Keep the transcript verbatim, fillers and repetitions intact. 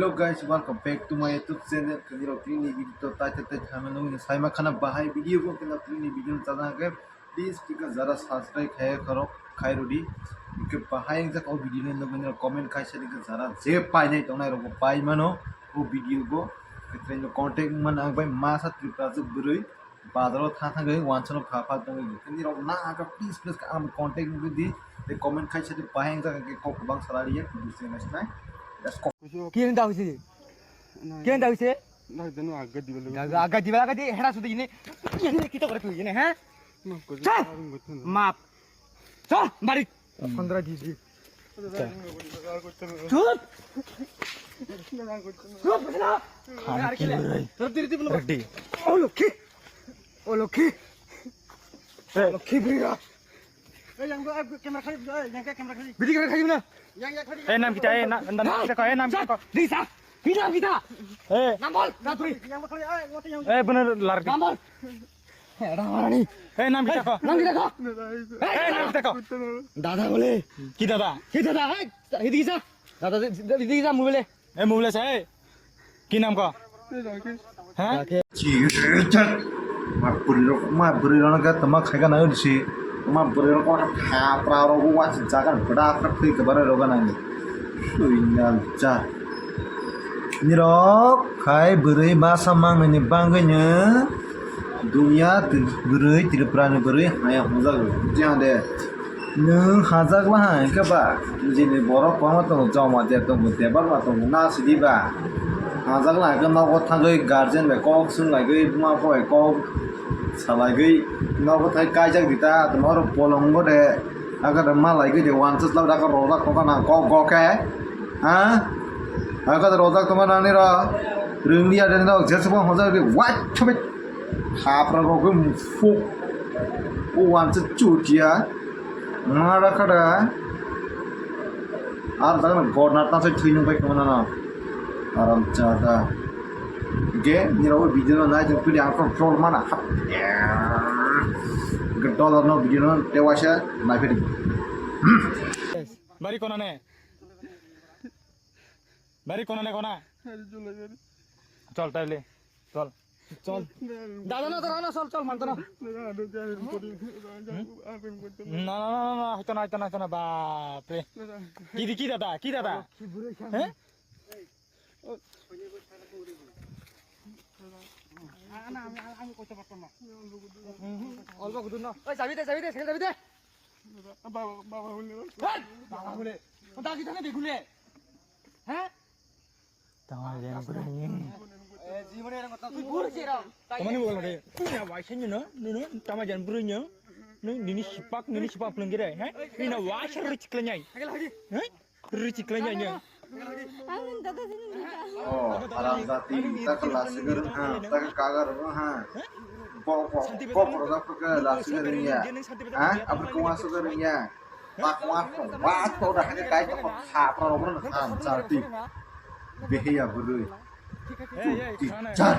Hello guys, welcome back to my YouTube channel. Kini rok tini video to tai tai tai thama nung ni sai ma khana bahai video bo kini tini video chana ke please tika jara subscribe khai kharo khai rodi. Ke bahai jak o video ni nung ni comment khai sa tika jara je pai nai tong nai rok pai mano o video bo. Ke contact man ang bai masa Tripura se bwrwi. Bazaro tha thangwi wansano pha pha tongwi. Nirok na aga please please ang contact nugwi di. Tei comment khai sadi bahai wngjakha khe kok kwbang salai ya. Let's go. Kiyen da hoise? Kiyen da hoise? Aga diba aga di hera sudi ini. Ini kita kore tu ini ha? Map. Chal bari. Pondro di di. Chup. Chup na. Khan ki bwrwi. Ready. O lokhi. O lokhi. Lokhi bwrwi. Video khe khai na. Eh, nam kita, eh, na, na, na, kita kau, eh, nam kita kau. Disa. Kita, kita. Eh. Nambol, nambol. Eh, bener lar. Nambol. Ramarani. Eh, nam kita kau. Nam kita kau. Eh, nam kita kau. Dada bole. Ki dada? Ki dada? Hey, hidi kisa? Dada, hidi kisa mobile? Eh, mobile sa, eh. Ki nam kau? Ha? Rakesh. Ma bwrwi rok, ma bwrwi rok no ga tama khai ga na si. Ma bwrwi rok ko pha pra rok wa si jaga bwda pra thwi ka bare rok ga na ni. Sui na ja. Nirok khai bwrwi masa mangnani bagwino dunya bwrwi Tripura ni bwrwi haya hwnjago. Jang de nwng hajak la hai khe ba jini borok kwbangma tongo, Jamatia tongo, Debbarma tongo, na sidi ba hajak la hai khe nogo thangwi guardian bai kok swng laigwi buma bo bai kok salaigwi nogo thai kaijak di ta, oro bolongo de. Aga da malai gede wansuk lak da rojak tongkha na kok kok khe. Ha? Aga da rojak tongkha na niro. Rwngya de no jesbo hojak de wai chobe. Khapra rok mufuk. O wansuk chutia. Mara khada. Ar dagan gorna ta se thwinung bai khumana na. Aram chada. Ge niro video no nai jeng pidi ang control mana hap. Ge dollar no video no tewaisa nai pidi. Bari kona ne? Bari kona ne kona? Chol taile. Chol. Chol. Dada na, dada na, chol, chol, manto na. Na, na, na, na, na, hito na, hito na, hito na, bapre. Ki di, ki dada, ki dada? He? Olbo gudu no. Oi, chabi de, chabi de, chabi de. Baba, baba hule. Hey, baba hule. O dagi thangkhe bekhule. He? Tama jen bwrwi. Tui buri se rang. Tama ni bol de. Nini wai sen no, nini tama jen bwrwi no. Nini, nini sipak, nini sipak phleng gere, he? Nini wai sen rich kle nyai. He? Rich kle nyai. Ang dada sini. Oh, haram jati, tak lasi gereng ha, tak kagar ha. Bok, bok, bok, bok, lasi gereng ya. Ha? Apa kau masuk gereng ya? Pakwa ko, wa to da hanya kai to ha pro ro na ham sa ti. Behe ya buru. Tu ti cha.